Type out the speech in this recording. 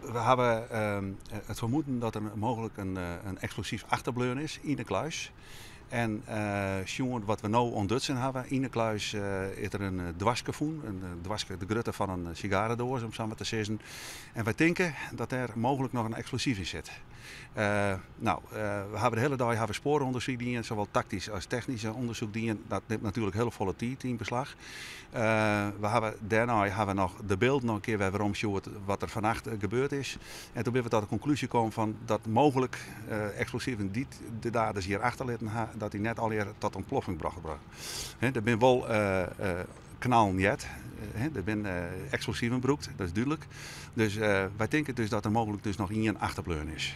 We hawwe it fermoeden dat der mooglik in eksplosyf achterbleaun is yn de kluis. En sjoen wat we no ûntdutsen hawwe, yn de kluis is der in doaske fûn. In doaske de grutte fan in sigaredoas, om sa mar te sizzen. En wy tinke dat dêr mooglik noch in eksplosyf yn sit. No, we hawwe de hiele dei hawwe spoareûndersyk dien, sawol taktysk as technysk ûndersyk dien. Dat nimt natuerlik hiele folle tiid yn beslach. We hawwe dêrnei hawwe noch de bylden noch in kear wer weromsjoerd wat der fannacht gebeurd is. En toen binne we ta de konklúzje kommen fan dat mooglik eksplosiven dy't de daders hjir achterlitten ha, dat dy net allegear tot ûntploffing brocht wurde. Der binne wol knallen heard, der binne eksplosiven brûkt, dat is dúdlik. Dus wy tinke dus dat der mooglik dus noch ien achterbleaun is.